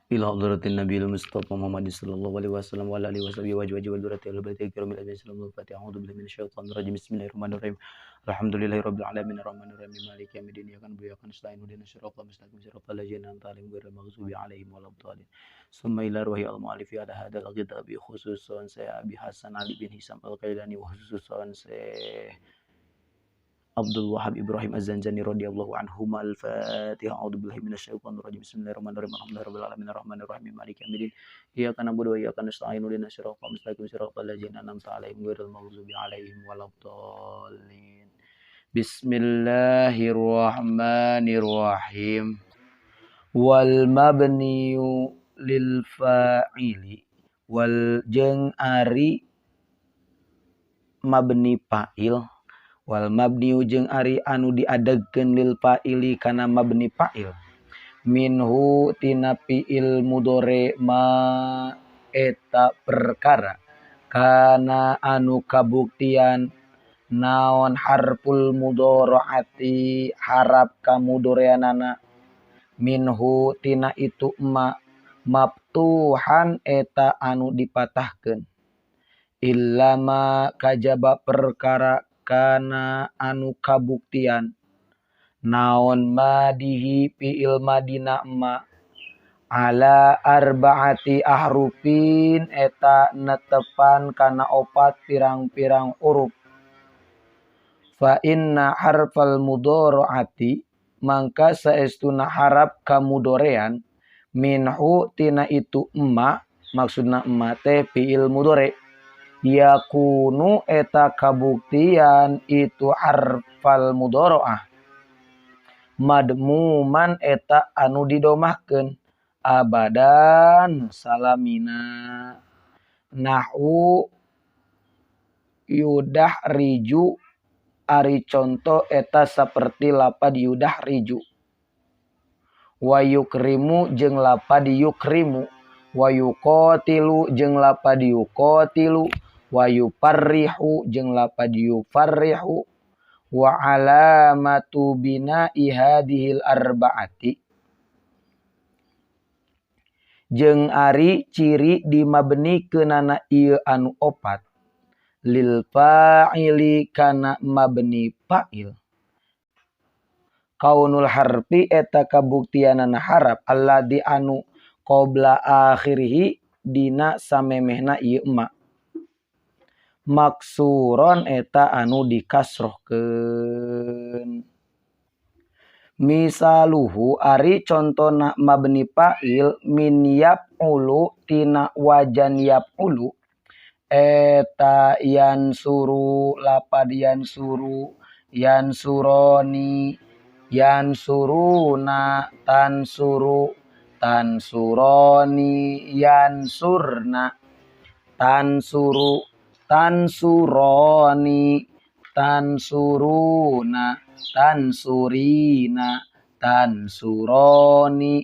Ila hadratin Nabiyil Mustafa Muhammad sallallahu alaihi wasallam wa ala alihi wasahbihi wa ajwaji wa dzurriyyatihi ahlul baiti kiramil ajmain sallallahu fatihah. A'udzu billahi minasyaitonir rajim. Bismillahirrahmanirrahim. Alhamdulillahirabbil alamin arrahmanir rahim maliki yaumiddin iyyaka na'budu wa iyyaka nasta'in ihdinas siratal mustaqim siratal ladzina an'amta 'alaihim ghairil maghdubi 'alaihim waladdallin. Summa ila ruhi al-mu'allifi ala hadzal kitabi khususan saya Abi Hasan Ali bin Hisam al-Kailani wa khususan saya Abdul Wahab Ibrahim Az-Zanjani radhiyallahu anhum. Al-Fatihah. A'udzu billahi minasyaitonir rajim. Bismillahirrahmanirrahim. Alhamdulillahirabbil alamin arrahmanir rahim maliki yaumiddin iyyaka na'budu wa iyyaka nasta'in ihdinas siratal mustaqim siratal ladzina an'amta 'alaihim ghairil maghdubi 'alaihim waladdallin. Bismillahirrahmanirrahim. Wal mabniyu lil fa'ili wal jeung ari mabni fa'il wal mabniu jeung ari anu diadegkeun lil fa'ili kana mabni fa'il minhu tina fi'il mudhari ma eta perkara kana anu kabuktian naon harful mudharaati harap kamudoreanana minhu tina itu ma maftuhan eta anu dipatahkeun illama kajaba perkara kana anu kabuktian naon madihi fi'il madina ma ala arbaati ahrufin eta netepan kana opat pirang-pirang huruf fa inna harfal mudharaati mangka saestuna harap kamudorean minhu tina itu emma maksudna emma teh fi'il mudhari yakunu eta kabuktian itu harfal mudharaah madmuman eta anu didomahkeun abadan salamina nahu yudah riju ari conto eta saperti lapad yudah riju wa yukrimu jeung lapad yukrimu wa yuqatilu jeung lapad yuqatilu wa yufarrihu jeung lapad yufarrihu wa alamatu bina'i hadhil arba'ati jeung ari ciri dimabnikeunana ieu anu opat lil fa'ili kana mabni fa'il kaunul harfi eta kabuktianana harap alladzi anu qabla akhirih dina samemehna ieu ma maksuron eta anu dikasrohkeun. Misaluhu ari contona mabni fa'il min yaf'ulu tina wajan yaf'ulu eta yansuru lapad yansuru yansuroni yansuruna tansuru tansuroni yansurna tansuru tansuroni tansuruna tansurina tansuroni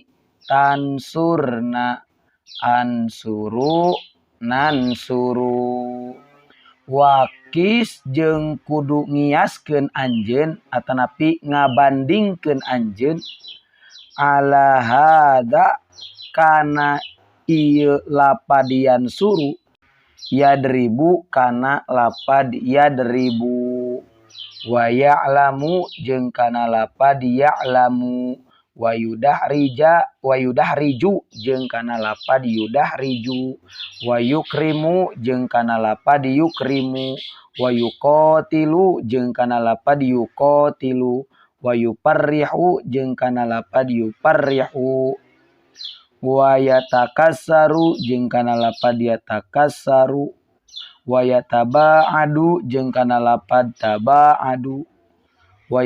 tansurna ansuru nansuru. Wakis jeung kudu ngiaskeun anjeun atanapi ngabandingkeun anjeun ala hada kana ieu lapad yansuru yadribu kana lapad yadribu wa ya'lamu jeung kana lapad ya'lamu wa yudahrija wa yudahriju jeung kana lapad yudahriju wa yukrimu jeung kana lapad yukrimu wa yuqatilu jeung kana lapad yuqatilu wa yuparrihu jeung kana lapad yuparrihu wa yatakassaru jeung kana lapad yatakassaru wa yataba'adu jeung kana lapad taba'adu wa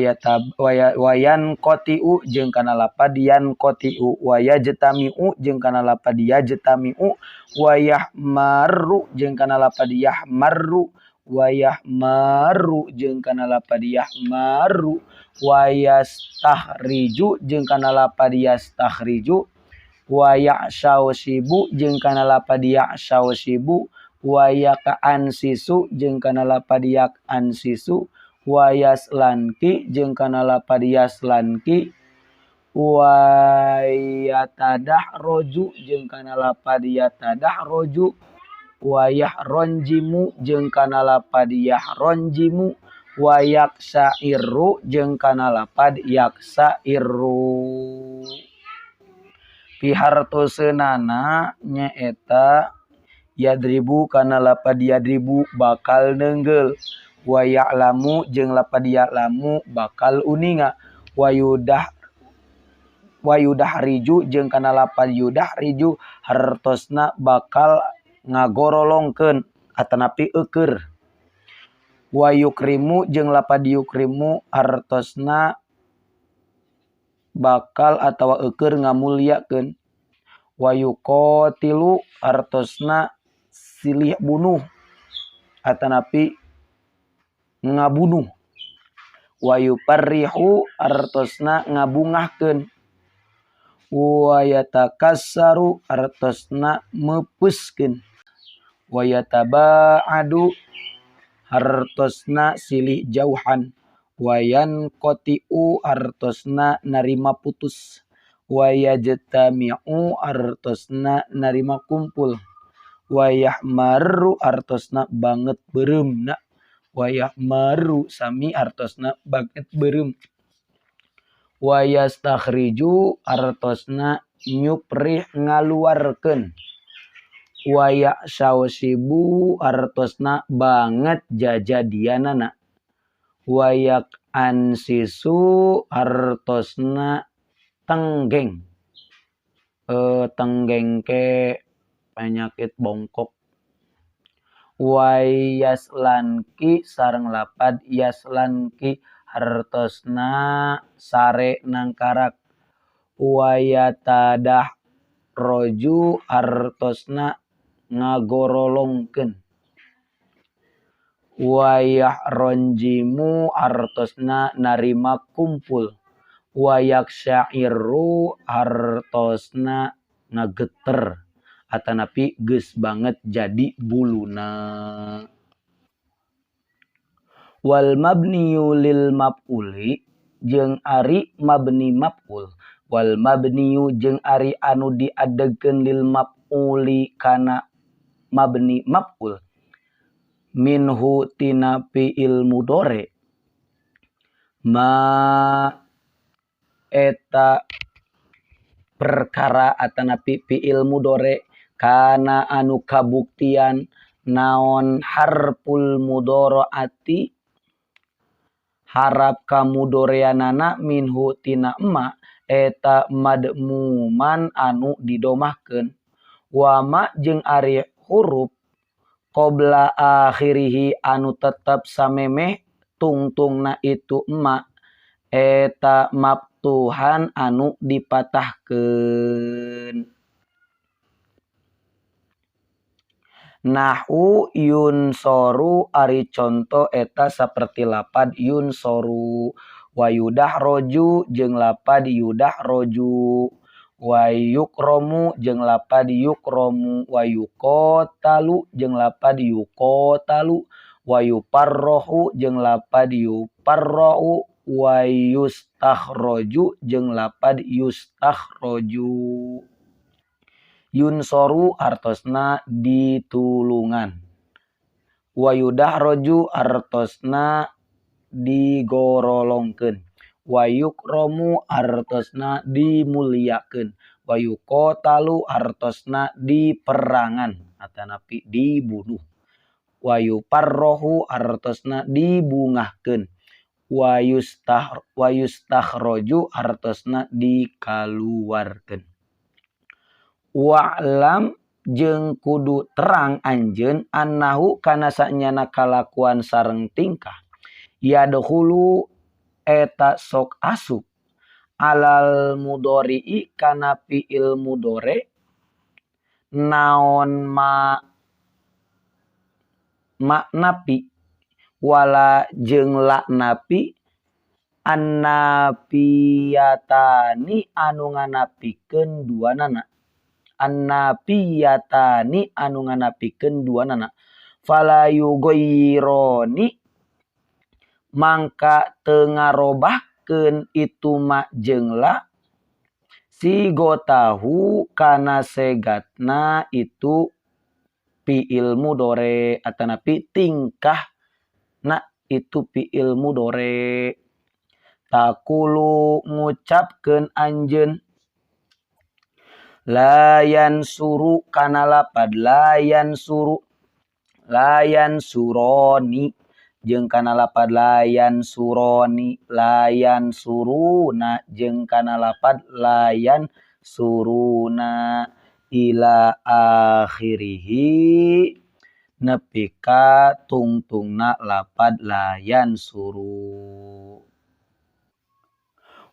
yanqati'u jeung kana lapad yanqati'u wa yajtami'u jeung kana lapad yajtami'u wa yahmaru jeung kana lapad yahmaru wa yahmaru jeung kana lapad yahmaru wa yastahriju jeung kana lapad yastahriju wa ya'shawsibu jeung kana lapad ya'shawsibu wa yaqansisu jeung kana lapad yaqansisu wa yaslanki jeung kana lapad yaslanki Wa yatadahroju jeung kana lapad yatadahroju. Wa yahronjimu jeung kana lapad yahronjimu. Wa yaksairu jeung kana lapad yaksairu. Pihartoseunana nyaeta yadribu kana lapad yadribu bakal neunggel. Wa ya'lamu jeung lapad ya'lamu bakal uninga. Wa yudahriju jeung kana lapad yudahriju hartosna bakal ngagorolongkeun atanapi eukeur. Wa yukrimu jeung lapad yukrimu hartosna bakal atawa eukeur ngamulyakeun. Wa yuqatilu hartosna silih bunuh atanapi ngabunuh. Wa yuparrihu hartosna ngabungahkeun. Wa yatakassaru hartosna meupeuskeun. Wa yataba'adu hartosna silih jauhan. Wa yanqati'u hartosna narima putus. Wa yajtami'u hartosna narima kumpul. Wa yahmaru hartosna banget beureumna. Wa yahmaru sami hartosna banget beureum. Wa yastakhriju hartosna nyuprih ngaluarkeun. Wa ya'sawsibu hartosna banget jajadianana. Wa yaqansisu hartosna tenggeng. Tenggeng ke penyakit bongkok. Wa yaslanki sareng lapad yaslanki hartosna sare nangkarak. Wa yatadah roju hartosna ngagorolongkeun. Wa yahronjimu hartosna narima kumpul. Wa yaksairu hartosna ngageter atanapi geus banget jadi buluna. Wal mabniyu lil maf'uli jeung ari mabni maf'ul. Wal mabniyu jeung ari anu diadegkeun lil maf'uli kana mabni maf'ul minhu tina fi'il mudhari ma eta perkara atanapi fi'il mudhari kana anu kabuktian naon harful mudharaati harap kamudoreanana minhu tina emma eta madmuman anu didomahkeun. Wa ma jeung ari huruf qabla akhirihi anu tetep samemeh tungtungna itu emma eta maftuhan anu dipatahkeun. Nahu yunsoru ari conto eta saperti lapad yunsoru. Wa yudahroju jeung lapad yudahroju. Wa yukromu jeung lapad yukromu. Wa yuqatalu jeung lapad yuqatalu. Wa yuparrohu jeung lapad yuparrohu. Wa yustakhroju jeung lapad yustakhroju. Yunsoru hartosna ditulungan. Wa yudahroju hartosna digorolongkeun. Wa yukromu hartosna dimuliakeun. Wa yuqatalu hartosna diperangan atanapi dibunuh. Wa yuparrohu hartosna dibungahkeun. Wa yustakhroju hartosna dikaluarkeun. Wa'lam jeung kudu terang anjeun annahu kana sanyana kalakuan sareng tingkah yadkhulu eta sok asup alal mudhari'i kana fi'il mudhari naon ma maknapi wala jeung la napi annapiyatani anu nganapikeun duanana. Annapiyatani anu nganapikeun duanana. Fala yugoyroni mangka teu ngarobahkeun itu ma jeung la Sigotahu kana segatna itu fi'il mudore atanapi tingkah na itu fi'il mudore. Taqulu ngucapkeun anjeun layan suru kana lapad layan suru layan suroni jeung kana lapad layan suroni layan suruna jeung kana lapad layan suruna ila akhirihi nepi ka tungtungna lapad layan suru.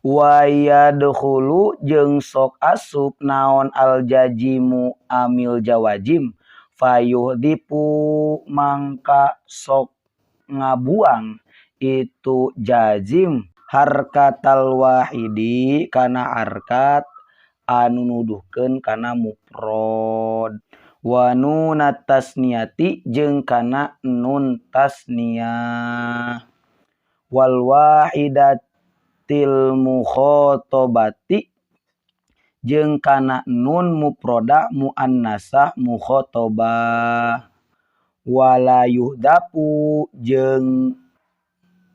Wa yadkhulu jeung sok asup naon aljazimu amil jawazim fayuhdifu mangka sok ngabuang itu jazim harkatal wahidi kana harkat anu nuduhkeun kana mufrad wa nunat tasniyati jeung kana nun tasniyah wal wahidatil mukhatabati jeung kana nun mufrada muannasah mukhatabah wala yuhdafu jeung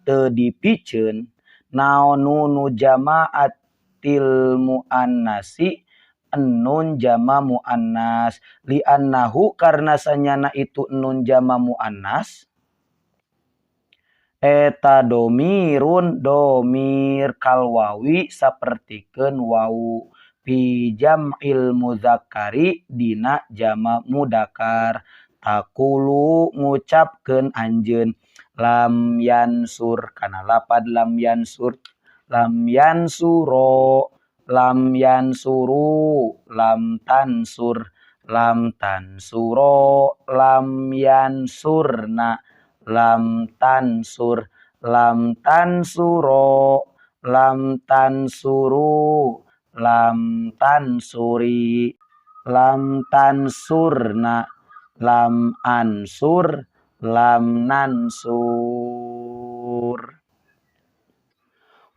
teu dipiceun naon nunu jamaatil muannasi nun jama muannas li'annahu karna sanyana itu nun jama muannas eta domirun domir kalwawi sapertikeun wau fi jam'il muzakkari dina jama mudakar. Taqulu ngucapkeun anjeun lam yansur kana lapad lam yansur lam yansuro lam yansuru lam tansur lam tansuro lam yansurna lam tansur lam tansuro lam tansuru lam tansuri lam tansurna lam ansur lam nansur.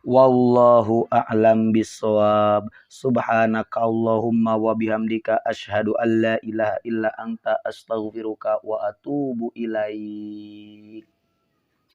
Wallahu a'lam bissawab. Subhanaka Allahumma wa bihamdika asyhadu an la ilaha illa anta astaghfiruka wa atubu ilaik.